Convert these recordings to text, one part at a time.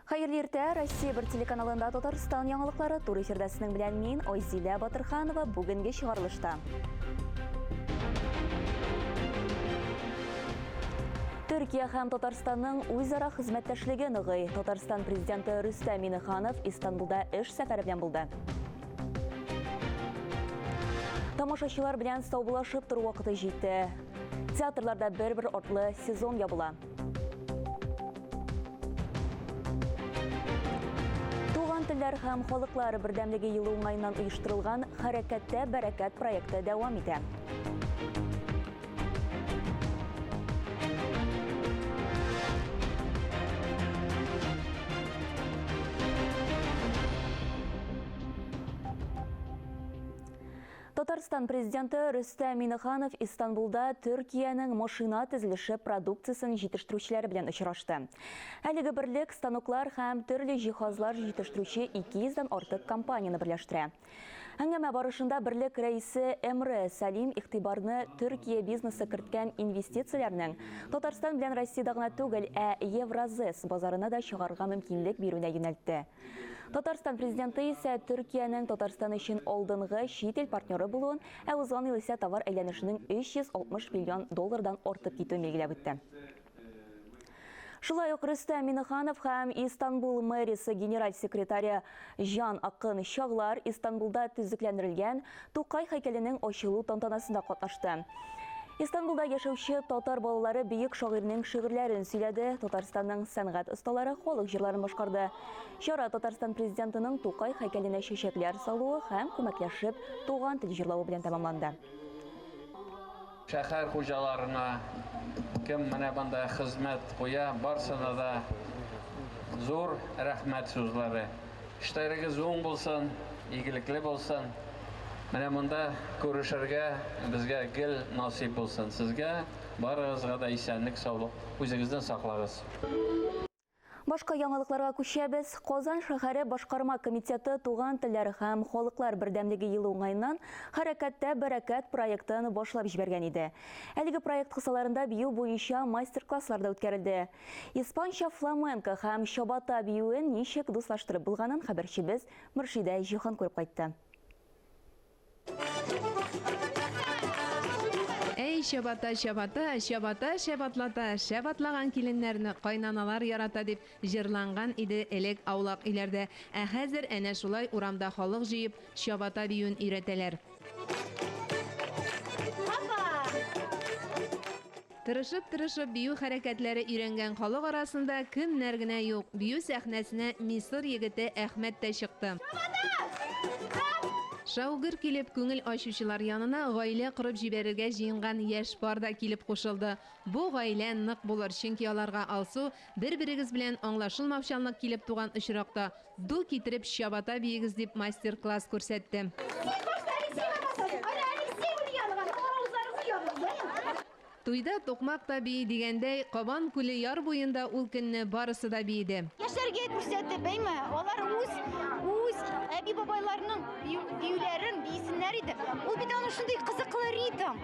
Хәерле иртә, Россия бер телеканалында Татарстан яңалыклары туры эфирда сезнең белән мин, Айзилә Батырханова, бүгенге чыгарылышта. Төркия һәм Татарстанның үзара хезмәттәшлеге ныгый. Татарстан президенты Рөстәм Миннеханов Истанбулда эш сәфәре белән булды. Тамашачылар белән саубуллашып тору вакыты җитте. Театрларда бер-бер артлы сезон ябыла. Туган телләр һәм халыклар бердәмлеге елы уңаеннан оештырылган Хәрәкәттә бәрәкәт проекты дәвам итә. Татарстан президенты Рөстәм Миннеханов Истанбулда Төркиянең машина төзелеше продукциясен җитештерүчеләре белән очрашты. Әлеге берлек станоклар һәм төрле җиһазлар җитештерүче 200 дән артык компанияне берләштерә. Әңгәмә барышында берлек рәисе Эмре Сәлим игътибарны Төркия бизнесы керткән инвестицияләрнең Татарстан белән Россиядә гына түгел, ә Евразэс базарына да чыгарырга мөмкинлек бирүенә юнәлтте. Татарстан Президенты исә Төркиянең Татарстан өчен алдынгы чит ил партнеры булуын, ә узган ел исә товар әйләнешенең 360 миллион доллардан артып китүен билгеләп үтте. Шулай ук Рөстәм Миннеханов һәм Истанбул мэриясе генераль секретаре Җан Акын Чаглар Истанбулда төзекләндерелгән Тукай һәйкәленең ачылу тантанасында катнашты. Истанбулда яшәүче татар балалары бөек шагыйрьнең шигырьләрен сөйләде, Татарстанның сәнгать осталары халык җырларын башкарды. Чара Татарстан Президентының Тукай һәйкәленә чәчәкләр салуы һәм күмәкләшеп Туган тел җырлавы белән тәмамланды. Шәһәр хуҗаларына, кем менә монда хезмәт куя, барсына да зур рәхмәт сүзләре. Эшләрегез уң булсын, игелекле булсын. Менә монда күрешергә безгә гел насыйп булсын. Сезгә барыгызга да исәнлек, саулык. Үзегезне саклагыз. Башка яңалыкларга күчәбез. Казан шәһәре башкарма комитеты Туган телләр һәм халыклар бердәмлеге елы уңаеннан Хәрәкәттә бәрәкәт проектын башлап җибәргән иде. Әлеге проект кысаларында бию буенча мастер-класслар да үткәрелде. Испанча фламенко һәм чабата биюен ничек дуслаштырып булганын хәбәрчебез Мөршидә Җиһан күреп кайтты. Әй, чабата, чабата, чабата шәп атлата, шәп атлаган киленнәрне кайнаналар ярата, дип җырланган иде элек аулак өйләрдә. Ә хәзер әнә шулай урамда халык җыеп, чабата биюен өйрәтәләр. Тырышып-тырышып бию хәрәкәтләре өйрәнгән халык арасында кемнәр генә юк. Бию сәхнәсенә Мисыр егете Әхмәт тә чыкты. Шау-гөр килеп күңел ачучылар янына гаилә корып җибәрергә җыенган яшь пар да килеп кушылды. Бу гаилә нык булыр, чөнки аларга Алсу, бер-берегез белән аңлашылмаучанлык килеп туган очракта, Ду китереп чабата биегез, дип мастер-класс күрсәтте. Туйда тукмак та бии дигәндәй, Кабан күле яр буенда ул көнне барысы да биеде. Яшьләргә күрсәтеп, әйме, алар үз үз әби-бабайларының биюләрен биесеннәр иде. Ул бит аның шундый кызыклы ритм.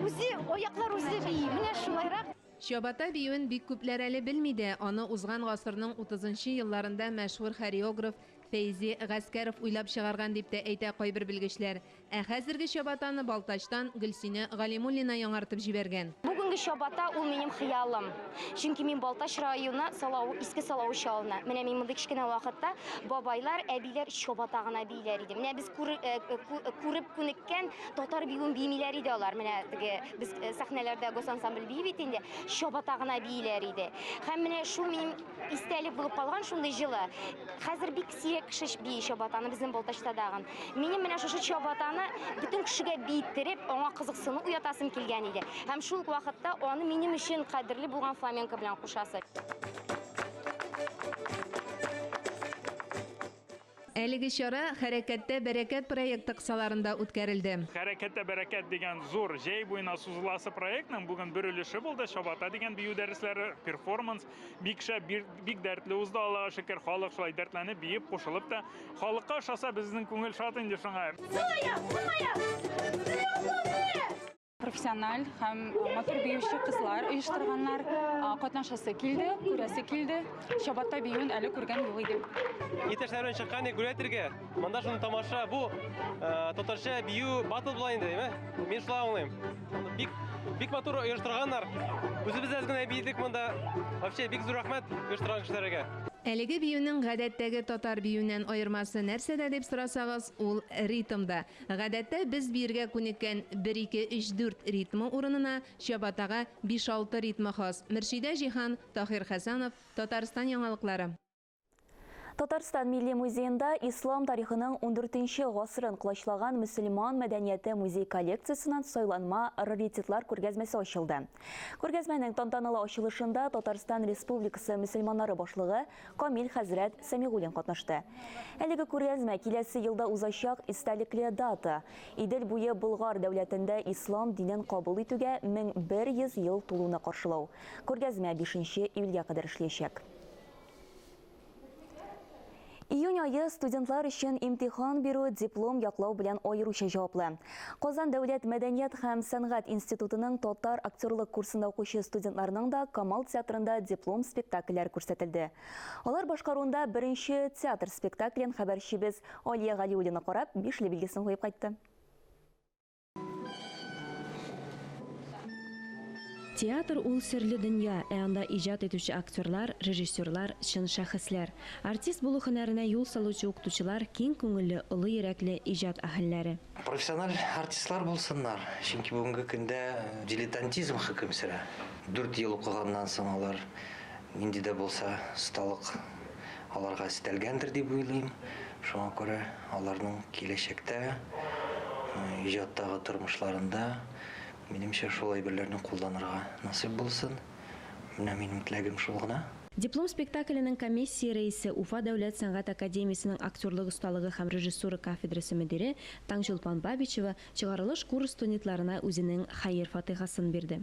Үзе аяклар үзе бии. Менә шулайрак. Чабата биюен бик күпләр әле белми дә. Аны узган гасырның утызынчы елларында мәшһүр хореограф Фәйзи Гаскәров уйлап чыгарган дип тә әйтә кайбер белгечләр. Ә хәзерге чабатаны Балтачтан Гөлсинә Галимуллина яңартып җибәргән. Бүгенге чабата ул минем хыялым. Чөнки мин Балтач районы Салау, Иске Салавыч авылына. Менә мин мондый кечкенә вакытта бабайлар, әбиләр чабата гына бииләр иде. Менә без күреп күнеккән татар биюен биимиләр иде алар. Менә теге без сәхнәләрдә госансамбль бии бит инде, чабата гына бииләр иде. Һәм менә шул минем истәлек булып калган шундый җылы. Хәзер бик сирәк кеше бии чабатаны безнең Балтачта тагын. Минем менә шушы чабатаны бөтен кешегә биеттереп, аңа кызыксыну уятасым килгән иде. Һәм шул ук вакытта аны минем өчен кадерле булган фламенко белән кушасы. Әлеге чара Хәрәкәттә бәрәкәт проекты кысаларында үткәрелде. Хәрәкәттә бәрәкәт дигән зур җәй буена сузыласы проектның бүген бер өлеше булды. Чабата дигән бию дәресләре, перформанс бик шәп, бик дәртле узды, Аллага шөкер. Халык шулай дәртләнеп, биеп, кушылып та. Халыкка ошаса, безнең күңел шат инде шуңа. Сул аяк, уң аяк! Профессиональ һәм матур биюче кызлар оештырганнар. Катнашасы килде, күрәсе килде. Чабата биюен әле күргән юк иде. Иптәшләр белән чыккан идек гулять. Монда шуны тамаша, бу татарча бию батл була инде, әйме? Мин шулай аңлыйм. Бик бик матур оештырганнар. Үзебез әз генә биедек монда. Вообще бик зур рәхмәт оештырган кешеләргә. Әлеге биюнең гадәттәге татар биюеннән аермасы нәрсәдә дип сорасагыз, ул ритмда. Гадәттә без биергә күнеккән 1 2 3 4 ритмы урынына чабатага 5-6 ритмы хас. Мөршидә Җиһан, Таһир Хәсәнов, Татарстан яңалыклары. Татарстан Милли музеенда ислам тарихының 14 гасырын колачлаган мөселман мәдәнияте музей коллекциясеннән сайланма раритетлар күргәзмәсе ачылды. Күргәзмәнең тантаналы ачылышында Татарстан Республикасы мөселманнары башлыгы Камил хәзрәт Сәмигуллин катнашты. Әлеге күргәзмә киләсе елда узачак истәлекле дата. Идел буе Болгар дәүләтендә ислам динен кабул итүгә 1100 ел тулуны каршылау. Күргәзмә 5 июльгә кадәр эшләячәк. Июнь айы студентлар өчен имтихан бирү диплом яклау белән аеруча җаваплы. Казан дәүләт мәдәният һәм сәнгать институтының татар актерлык курсында укучы студентларның да Камал театрында диплом спектакльләр күрсәтелде. Алар башкаруында беренче театр спектаклен хәбәрчебез Алия Галиуллина карап, бишле билгесен куеп кайтты. Театр ул серле дөнья, ә анда иҗат итүче актерлар, режиссерлар, чын шәхесләр. Артист булу һөнәренә юл салучы укытучылар киң күңелле, олы йөрәкле иҗат әһелләре. Профессиональ артистлар булсыннар, чөнки бүгенге көндә дилетантизм хөкем сөрә. 4 ел укыганнан соң алар нинди дә булса осталык аларга өстәлгәндер дип уйлыйм. Шуңа күрә аларның киләчәктә иҗаттагы тормышларында минемчә шул әйберләрне кулланырга насыйп булсын. Менә минем теләгем шул гына. Диплом спектакленең комиссия рәисе Уфа дәүләт сәнгать академиясенең актерлык осталыгы һәм режиссура кафедрасы мөдире Таңчулпан Бабичева чыгарылыш курс студентларына үзенең хәер-фатихасын бирде.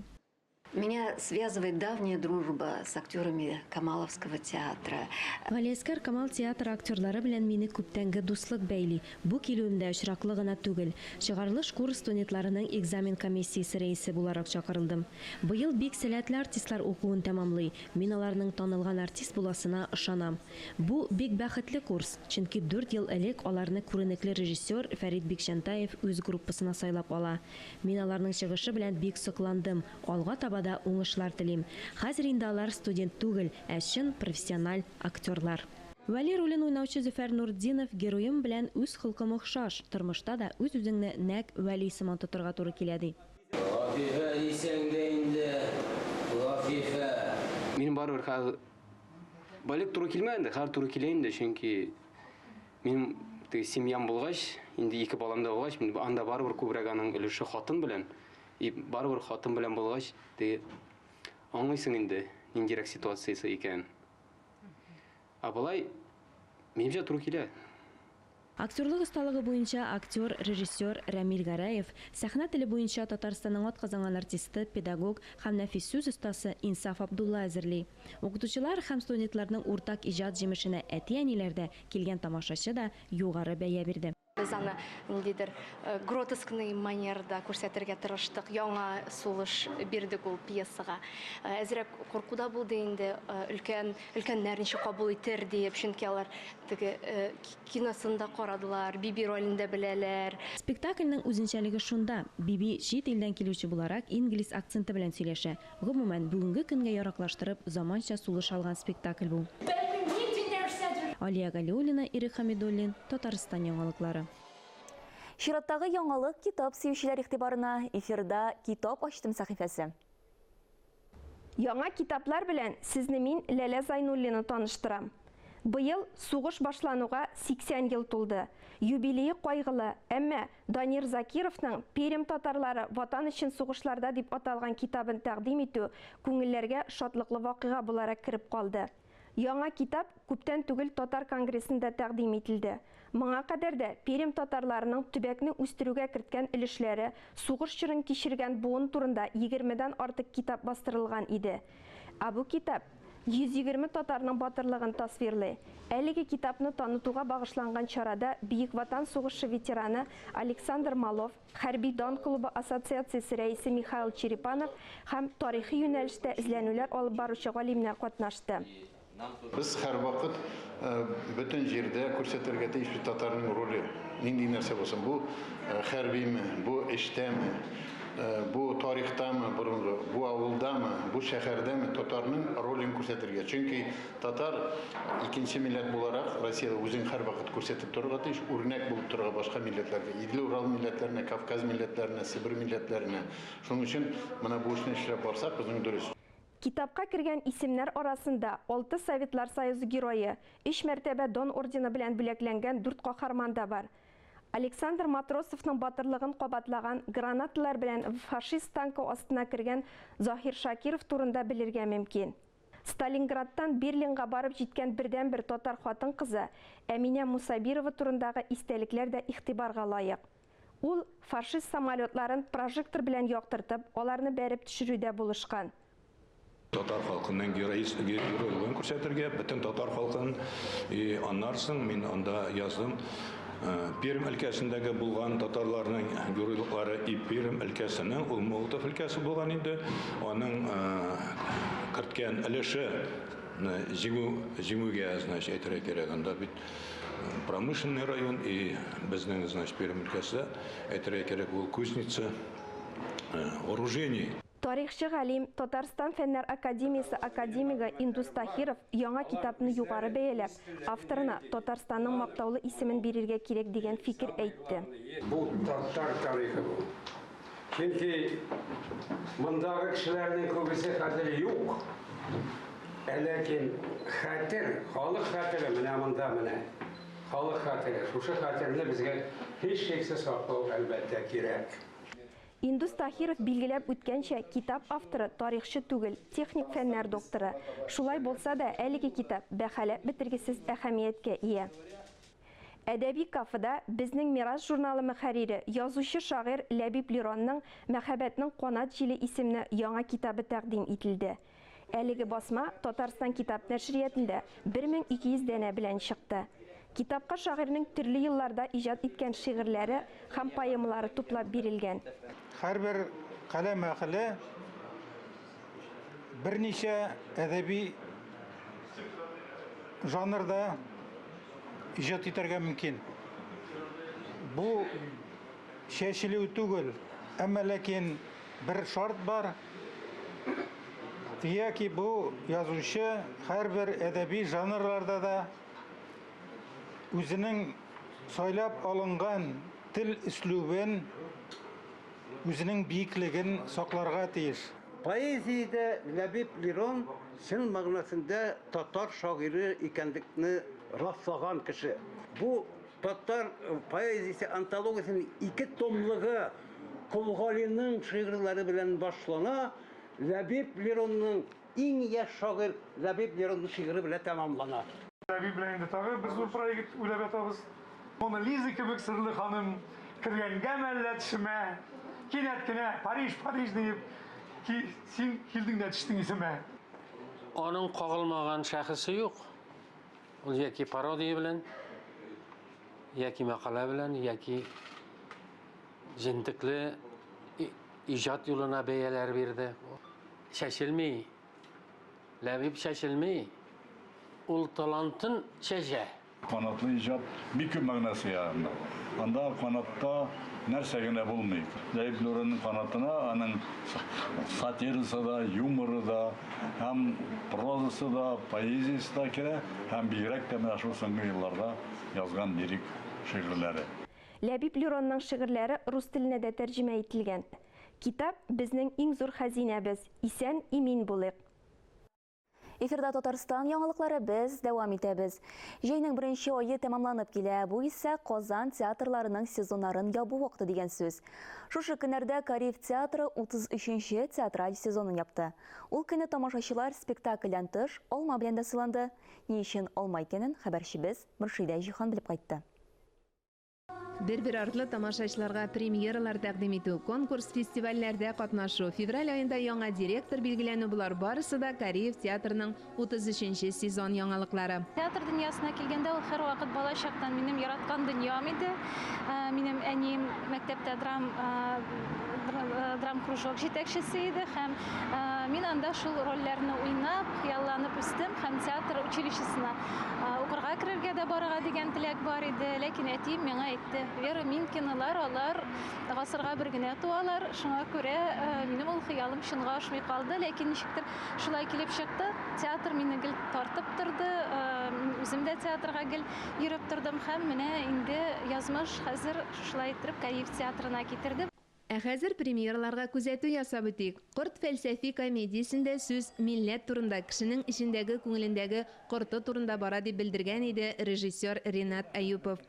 Меня связывает давняя дружба с актерами Камаловского театра. Галиәсгар Камал театры актерлары белән мине күптәнге дуслык бәйли. Бу килүемдә очраклы гына түгел. Чыгарылыш курс студентларының экзамен комиссиясе рәисе буларак чакырылдым. Быел бик сәләтле артистлар укуын тәмамлый. Мин аларның танылган артист буласына ышанам. Бу бик бәхетле курс, чөнки 4 ел элек аларны күренекле режиссер Фәрит Бикчәнтаев үз группасына сайлап ала. Мин аларның чыгышы белән бик сокландым. Алга таба да уңышлар телим. Хәзер инде алар студент түгел, ә чын профессиональ актерлар. Вәли ролен уйнаучы Зөфәр Нуртдинов героем белән үз холкым охшаш, тормышта да үз-үзеңне нәкъ Вәли сыман тотырга туры килә ди. Лафифә дисәң дә инде, Лафифә. Минем барыбер хәзер балет туры килмәде инде, хәзер туры килә инде, чөнки минем теге семьям булгач, инде ике балам да булгач, анда барыбер күбрәк аның өлеше хатын белән. И барыбер хатын белән булгач, теге аңлыйсың инде ниндирәк ситуациясе икән. Ә болай минемчә туры килә. Актерлык осталыгы буенча актер, режиссер Рамил Гараев, сәхнә теле буенча Татарстанның атказанган артисты, педагог һәм нәфис сүз остасы Инсаф Абдулла әзерли. Укытучылар һәм студентларның уртак иҗат җимешенә әти-әниләр дә, килгән тамашачы да югары бәя бирде. Без аны ниндидер гротескный манерда күрсәтергә тырыштык, яңа сулыш бирдек ул пьесага. Әзрәк курку да булды инде, өлкәннәр ничек кабул итер диеп, чөнки алар теге киносын да карадылар, Биби ролен дә беләләр. Спектакльнең үзенчәлеге шунда, Биби чит илдән килүче буларак инглиз акценты белән сөйләшә. Гомумән, бүгенге көнгә яраклаштырып, заманча сулыш алган спектакль бу. Алия Галиуллина, Ирек Хамидуллин, Татарстан яңалыклары. Чираттагы яңалык китап сөючеләр игътибарына. Эфирда Китап ачтым сәхифәсе. Яңа китаплар белән сезне мин Ләлә Зайнуллина таныштырам. Быел сугыш башлануга 80 ел тулды. Юбилее кайгылы, әмма Данир Закировның Пермь татарлары ватан өчен сугышларда дип аталган китабын тәкъдим итү күңелләргә шатлыклы вакыйга буларак кереп калды. Яңа китап күптән түгел Татар конгрессында тәкъдим ителде. Моңа кадәр дә Пермь татарларының төбәкне үстерүгә керткән өлешләре, сугыш чорын кичергән буын турында 20-дән артык китап бастырылган иде. Ә бу китап 120 татарның батырлыгын тасвирлый. Әлеге китапны танытуга багышланган чарада Бөек Ватан сугышы ветераны Александр Малов, Хәрби дан клубы ассоциациясе рәисе Михаил Черепанов һәм тарихи юнәлештә эзләнүләр алып баручы галимнәр катнашты. Без һәрвакыт бөтен җирдә күрсәтергә тиешбез татарның роле. Нинди нәрсә булсын, бу хәрбиме, бу эштәме, бу тарихтамы борынгы, бу авылдамы, бу шәһәрдәме татарның ролен күрсәтергә. Чөнки татар икенче милләт буларак Россиядә үзен һәрвакыт күрсәтеп торырга тиеш, үрнәк булып торырга башка милләтләргә, Идел-Урал милләтләренә, Кавказ милләтләренә, Себер милләтләренә. Шуның өчен менә бу эшне эшләп барсак, безнең дөрес. Китапка кергән исемнәр арасында алты Советлар Союзы Герое, өч мәртәбә Дан ордены белән бүләкләнгән дүрт каһарман да бар. Александр Матросовның батырлыгын кабатлаган, гранаталар белән фашист танкы астына кергән Заһир Шакиров турында белергә мөмкин. Сталинградтан Берлинга барып җиткән бердәнбер татар хатын-кызы Әминә Мусабирова турындагы истәлекләр дә игътибарга лаек. Ул фашист самолетларын прожектор белән яктыртып, аларны бәреп төшерүдә булышкан. Татар халкының геройлыгын күрсәтергә, бөтен татар халкын. И аннан соң мин анда яздым Пермь өлкәсендәге булган татарларның геройлыклары и Пермь өлкәсенең, ул Молотов өлкәсе булган инде, аның керткән өлеше җиңү, җиңүгә, значит, әйтергә кирәк, анда бит промышленный район и безнең, значит, Пермь өлкәсе, әйтергә кирәк, ул кузница вооружений. Тарихчы галим, Татарстан Фәннәр академиясе академигы Индус Таһиров яңа китапны югары бәяләп, авторына Татарстанның мактаулы исемен бирергә кирәк дигән фикер әйтте. Бу татар тарихы бу. Чөнки мондагы кешеләрнең күбесе хәзер юк. Ә ләкин хәтер, халык хәтере менә монда менә. Халык хәтере. Шушы хәтерне безгә һичшиксез саклау, әлбәттә, кирәк. Индус Таһиров билгеләп үткәнчә, китап авторы тарихчы түгел, техник фәннәр докторы. Шулай булса да, әлеге китап бәһаләп бетергесез әһәмияткә ия. Әдәби кафеда Безнең мирас журналы мөхәррире, язучы-шагыйрь Ләбиб Леронның Мәхәббәтнең канат җиле исемле яңа китабы тәкъдим ителде. Әлеге басма Татарстан китап нәшриятендә 1200 данә белән чыкты. Китапка шагыйрьнең төрле елларда иҗат иткән шигырьләре һәм поэмалары туплап бирелгән. Һәрбер каләм әһеле берничә әдәби жанрда иҗат итәргә мөмкин. Бу чәчелү түгел, әмма ләкин бер шарт бар, яки бу язучы һәрбер әдәби жанрларда да үзенең сайлап алынган тел өслүбен, үзенең биеклеген сакларга тиеш. Поэзиядә Ләбиб Лерон чын мәгънәсендә татар шагыйре икәнлекне раслаган кеше. Бу татар поэзиясе антологиясенең ике томлыгы Кол Галинең шигырьләре белән башлана, Ләбиб Леронның иң яшь шагыйрь Ләбиб Леронның шигыре белән тәмамлана. Ләбиб белән инде тагы бер зур проект уйлап ятабыз. Мона Лиза кебек серле ханым кергәнгәме әллә төшемә, кинәт кенә Париж, Париж диеп, син килдең дә төштең исемә. Аның кагылмаган шәхесе юк. Ул яки пародия белән, яки мәкалә белән, яки җентекле иҗат юлына бәяләр бирде. Чәчелми. Ләбиб чәчелми. Ул талантын чәчә. Канатлы иҗат бик күп мәгънә сыя анда. Анда канатта нәрсә генә булмый. Ләбиб Нурының канатына аның сатирасы да, юморы да, һәм прозасы да, поэзиясе дә керә, һәм бигрәк тә менә шул соңгы елларда язган лирик шигырьләре. Ләбиб Леронның шигырьләре рус теленә дә тәрҗемә ителгән. Китап, безнең иң зур хәзинәбез. Исән, имин булыйк! Эфирда Татарстан яңалыклары, без дәвам итәбез. Җәйнең беренче ае тәмамланып килә. Бу исә Казан театрларының сезоннарын ябу вакыты дигән сүз. Шушы көннәрдә Кариев театры 33 нче театраль сезонын япты. Ул көнне тамашачылар спектакльдән тыш алма белән дә сыйланды. Ни өчен алма икәнен хәбәрчебез Мөршидә Җиһан белеп кайтты. Бер-бер артлы тамашачыларга премьералар тәкъдим итү, конкурс-фестивальләрдә катнашу, февраль аенда яңа директор билгеләнү, болар барысы да Кариев театрының 33 нче сезон яңалыклары. Театр дөньясына килгәндә, ул һәрвакыт бала чактан минем яраткан дөньям иде. Минем әнием мәктәптә драм драмкружок җитәкчесе иде һәм мин анда шул рольләрне уйнап, хыялланып үстем һәм театр училищесына укырга керергә дә барырга дигән теләк бар иде. Ләкин әтием миңа әйтте, Вера Минкиналар, алар гасырга бер генә туалар, шуңа күрә минем ул хыялым чынга ашмый калды. Ләкин ничектер шулай килеп чыкты. Театр мине гел тартып торды. Мин үзем дә театрга гел йөреп тордым һәм менә инде язмыш хәзер шушылай иттереп Кариев театрына китерде. Ә хәзер премьераларга күзәтү ясап үтик. Корт фәлсәфи комедиясендә сүз милләт турында, кешенең эчендәге, күңелендәге корты турында бара дип белдергән иде режиссер Ренат Әюпов.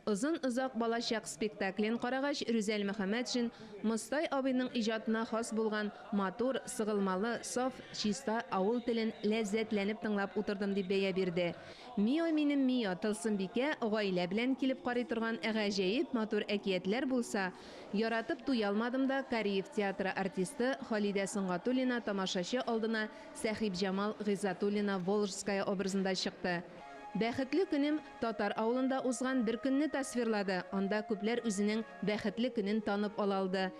Озын-озак балачак спектаклен карагач, Рүзәл Мөхәммәтшин Мостай абыйның иҗатына хас булган матур, сыгылмалы, саф, чиста авыл телен ләззәтләнеп тыңлап утырдым дип бәя бирде. Мио минем Мио, Тылсымбикә гаилә белән килеп карый торган гаҗәеп матур әкиятләр булса, яратып туялмадым да Кариев театры артисты Халидә Сөнгатуллина тамашачы алдына Сәхибҗамал Гыйззатуллина-Волжская образында чыкты. Бәхетле көнем татар авылында узган бер көнне тасвирлады, анда күпләр үзенең бәхетле көнен танып ала алды.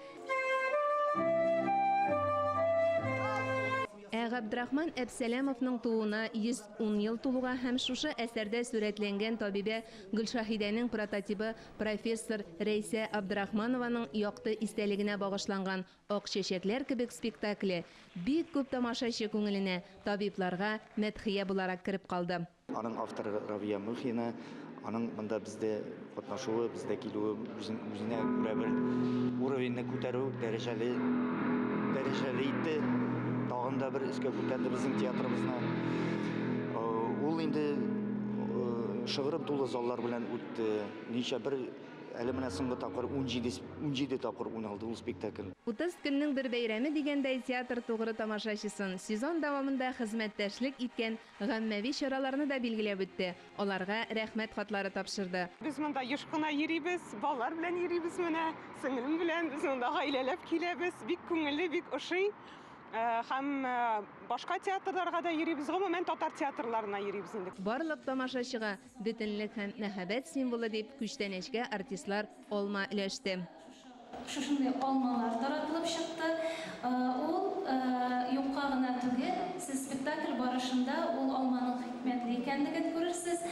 Ә Габдрахман Әпсәләмовның тууына 110 ел тулуга һәм шушы әсәрдә сурәтләнгән табибә Гөлшаһидәнең прототибы профессор Рәйсә Абдрахманованың якты истәлегенә багышланган Ак чәчәкләр кебек спектакле бик күп тамашачы күңеленә табибларга мәдхия буларак кереп калды. Аның авторы Равия Мухина, аның монда бездә катнашуы, бездә килүе үзен, үзенә күрә бер уровеньны күтәрү дәрәҗәле, дәрәҗәле итте. Тагын да бер өскә күтәрде безнең театрыбызны. Ул инде шыгрым тулы заллар белән үтте. Ничә бер Әле менә соңгы тапкыр 17, 17 тапкыр уйналды ул спектакль. 30 көннең бер бәйрәме дигәндәй, театр тугры тамашачысын, сезон дәвамында хезмәттәшлек иткән гаммәви чараларны да билгеләп үтте, аларга Рәхмәт хатлары тапшырды. Без монда еш кына йөрибез, балалар белән йөрибез менә, сеңлем белән, без монда гаиләләп киләбез, бик күңелле, бик ошый. Һәм башка театрларга да йөрибез, гомумән татар театрларына йөрибез инде. Барлык тамашачыга Бөтенлек һәм мәхәббәт символы дип күчтәнәчкә артистлар алма өләште. Шушындый алмалар таратылып чыкты. Ул юкка гына түгел, сез спектакль барышында ул алманың хикмәтле икәнлеген күрерсез.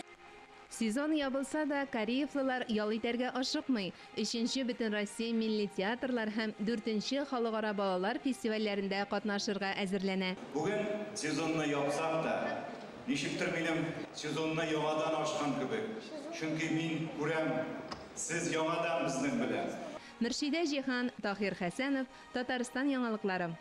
Сезон ябылса да, кариевлылар ял итәргә ашыкмый. Өченче Бөтенроссия милли театрлар һәм дүртенче Халыкара балалар фестивальләрендә катнашырга әзерләнә. Бүген сезонны япсак та, Ничектер минем сезонны яңадан ачкан кебек, чөнки мин күрәм, сез яңадан безнең белән. Мөршидә Җиһан, Таһир Хәсәнов, Татарстан яңалыклары.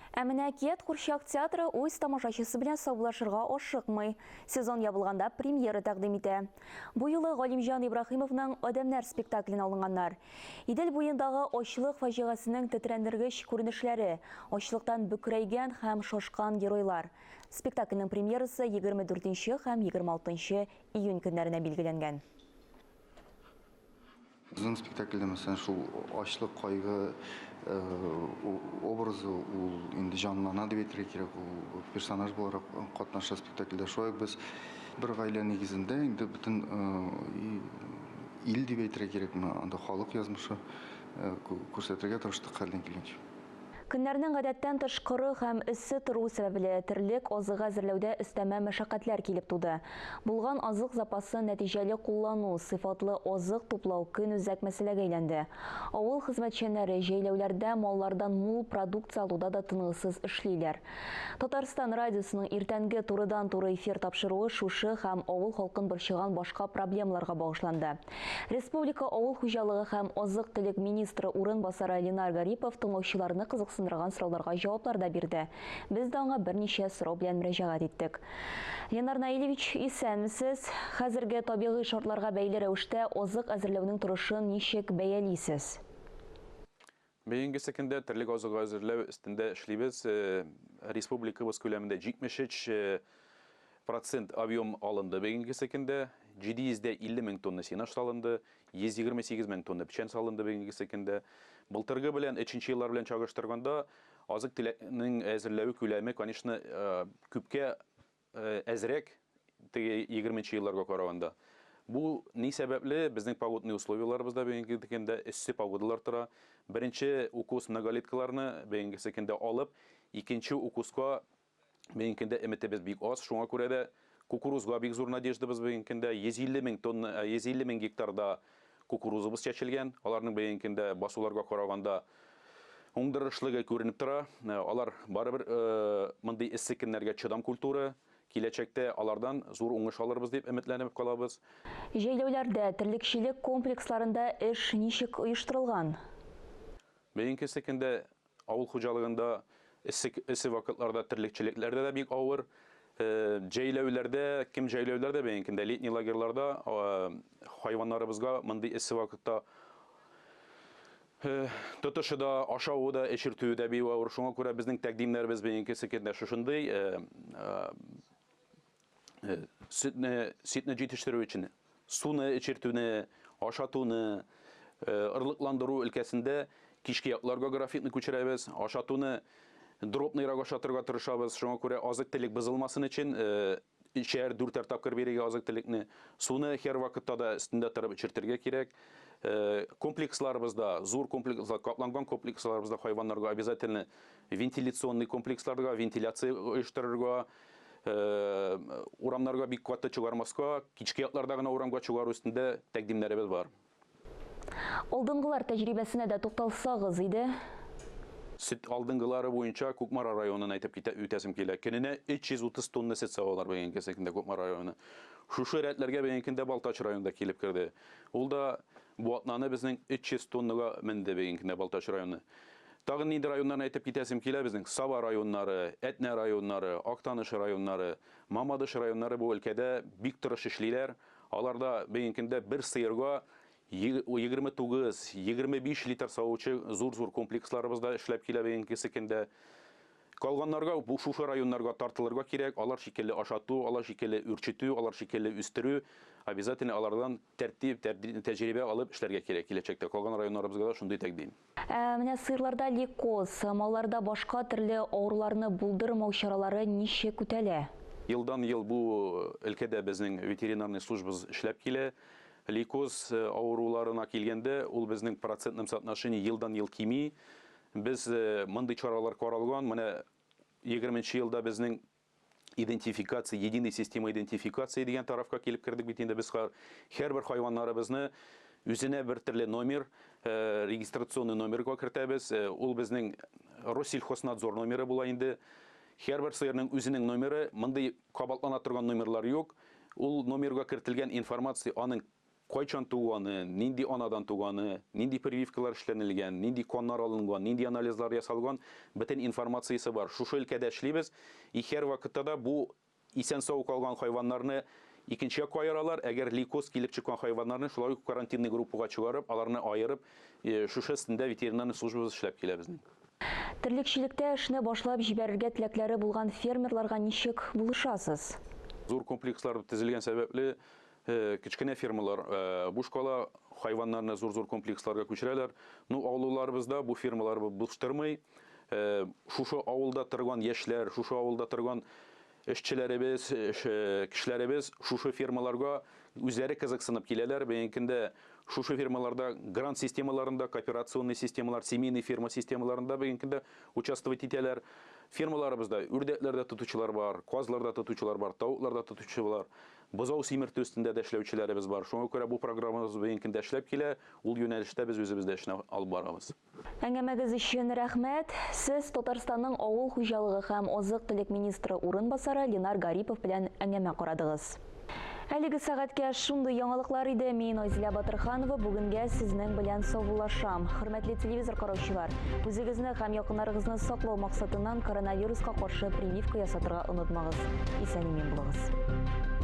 Ә менә Әкият курчак театры үз тамашачысы белән саубуллашырга ашыкмый. Сезон ябылганда премьера тәкъдим итә. Бу юлы Галимҗан Ибраһимовның Адәмнәр спектаклен алынганнар. Идел буендагы ачлык фаҗигасенең тетрәндергеч күренешләре, ачлыктан бөкрәйгән һәм шашкан геройлар. Спектакльнең премьерасы 24 нче һәм 26 нчы июнь көннәренә билгеләнгән. Безнең спектакльдә, мәсәлән, шул ачлык, кайгы образы ул инде җанлана дип әйтергә кирәк, ул персонаж буларак катнаша спектакльдә. Шулай ук без бер гаилә нигезендә инде бөтен ил дип әйтергә кирәкме, анда халык язмышы күрсәтергә тырыштык хәлдән килгәнчә. Көннәрнең гадәттән тыш коры һәм эссе торуы сәбәпле, терлек азыгы әзерләүдә өстәмә мәшәкатьләр килеп туды. Булган азык запасын нәтиҗәле куллану, сыйфатлы азык туплау көнүзәк мәсьәләгә әйләнде. Авыл хезмәтчәннәре җәйләүләрдә маллардан мул продукция алуда да тынгысыз эшлиләр. Татарстан радиосының иртәнге турыдан-туры эфир тапшыруы шушы һәм авыл халкын борчыган башка проблемаларга багышланды. Республика авыл хуҗалыгы һәм азык-төлек министры урынбасары Ленар Гарипов тыңлаучыларны кызыксындырган сорауларга җаваплар да бирде. Без дә аңа берничә сорау белән мөрәҗәгать иттек. Ленар Наилевич, исәнмесез. Хәзерге табигый шартларга бәйле рәвештә азык әзерләүнең торышын ничек бәялисез? Бүгенгесе көндә терлек азыгы әзерләү өстендә эшлибез. Республикабыз күләмендә 73 процент объем алынды бүгенгесе көндә. 750 мең тонна сенаж салынды, 128 мең тонна печән салынды бүгенгесе көндә. Былтыргы белән өченче еллар белән чагыштырганда азык-төлекнең әзерләү күләме, конечно, күпкә әзрәк теге 20 елларга караганда. Бу ни сәбәпле? Безнең погодный условияләребездә бүгенге көндә эссе погодалар тора. Беренче укус многолеткаларны бүгенгесе көндә алып, икенче укуска бүгенге көндә өметебез бик аз. Шуңа күрә дә кукурузга бик зур надеждабыз бүгенге көндә. 150 мең тонна, 150 мең гектарда кукурузыбыз чәчелгән. Аларның бүгенге көндә басуларга караганда уңдырышлыгы күренеп тора. Алар барыбер мондый эссе көннәргә чыдам культура. Киләчәктә алардан зур уңыш алырбыз дип өметләнеп калабыз. Җәйләүләрдә терлекчелек комплексларында эш ничек оештырылган? Бүгенге көндә авыл хуҗалыгында эссе вакытларда терлекчелекләрдә дә бик авыр. Җәйләүләрдә, кем җәйләүләрдә бүгенге көндә летний лагерьларда хайваннарыбызга мондый эссе вакытта тотышы да, ашавы да, эчертүе дә бик авыр. Шуңа күрә безнең тәкъдимнәребез бүгенге көндә шушындый, сөтне җитештерү өчен суны эчертүне, ашатуны, ырлыкландыру өлкәсендә кичке якларга графикны күчерәбез, ашатуны дробныйрак ашатырга тырышабыз. Шуңа күрә азык-төлек бозылмасын өчен өчәр, дүртәр тапкыр бирергә азык-төлекне, суны һәр вакытта да өстендә торып эчертергә кирәк. Комплексларыбызда, зур комплекслар, капланган комплексларыбызда хайваннарга обязательно вентиляционный комплексларга вентиляция оештырырга, урамнарга бик каты чыгармаска, кичке якларда гына урамга чыгару өстендә тәкъдимнәребез бар. Алдынгылар тәҗрибәсенә дә тукталсагыз иде. Сөт алдынгылары буенча Кукмара районын әйтеп китә, үтәсем килә. Көненә 330 тонна сөт савалар бүгенге көндә Кукмара районы. Шушы рәтләргә бүгенге көндә Балтач районында килеп керде. Ул да бу атнаны безнең 300 тоннага менде бүгенге көндә Балтач районы. Тагын нинди районнарны әйтеп китәсем килә безнең? Саба районнары, Әтнә районнары, Актаныш районнары, Мамадыш районнары бу өлкәдә бик тырыш эшлиләр. Аларда бүгенге көндә бер сыерга 29, 25 литр савучы зур-зур комплексларыбызда эшләп килә бүгенге көндә. Калганнарга бу шушы районнарга тартылырга кирәк. Алар шикелле ашату, алар шикелле үрчетү, алар шикелле үстерү, обязательно алардан тәртип, тәҗрибә алып эшләргә кирәк киләчәктә. Калган районнарыбызга да шундый тәкъдим. Менә сыерларда лейкоз, малларда башка төрле авыруларны булдырмау чаралары ничек үтәлә? Елдан ел бу өлкәдә безнең ветеринарный службабыз эшләп килә. Лейкоз авыруларына килгәндә, ул безнең процентном соотношении елдан ел кими. Без мондый чаралар каралган. Менә 20 елда безнең идентификация, единая система идентификации дигән тарафка килеп кердек бит инде. Без һәрбер хайваннарыбызны үзенә бер төрле номер, регистрационный номерга кертәбез. Ул безнең Россельхознадзор номеры була инде. Һәрбер сыерның үзенең номеры, мондый кабатлана торган номерлар юк. Ул номерга кертелгән информация аның кайчан туганы, нинди анадан туганы, нинди прививкалар эшләнелгән, нинди каннар алынган, нинди анализлар ясалган, бөтен информациясе бар. Шушы өлкәдә эшлибез. И һәр вакытта да бу исән-сау калган хайваннарны икенче якка аералар. Әгәр лейкоз килеп чыккан хайваннарны шулай ук карантинный группага чыгарып, аларны аерып, шушы өстендә ветеринарный службабыз эшләп килә безнең. Терлекчелектә эшне башлап җибәрергә теләкләре булган фермерларга ничек булышасыз? Зур комплекслар төзелгән сәбәпле, кечкенә фермалар буш кала, хайваннарны зур-зур комплексларга күчерәләр. Ну, авылларыбызда бу фермалар буштырмый. Шушы авылда торган яшьләр, шушы авылда торган эшчеләребез, кешеләребез шушы фермаларга үзләре кызыксынып киләләр. Бүгенге көндә шушы фермаларда грант системаларында, кооперационный системалар, семейный ферма системаларында бүгенге көндә участвовать итәләр. Фермаларыбызда үрдәкләрдә тотучылар бар, казларда тотучылар бар, тавыкларда тотучылар, бозау симертү өстендә дә эшләүчеләребез бар. Шуңа күрә бу программабыз бүгенге көндә эшләп килә. Ул юнәлештә без үзебез дә эшне алып барабыз. Әңгәмәгез өчен рәхмәт. Сез Татарстанның авыл хуҗалыгы һәм азык-төлек министры урынбасары Ленар Гарипов белән әңгәмә карадыгыз. Әлеге сәгатькә шундый яңалыклар иде. Мин Айзилә Батырханова бүгенгә сезнең белән саубуллашам. Хөрмәтле телевизор караучылар, үзегезне һәм якыннарыгызны саклау максатыннан коронавируска каршы прививка ясатырга онытмагыз. Исән-имин булыгыз.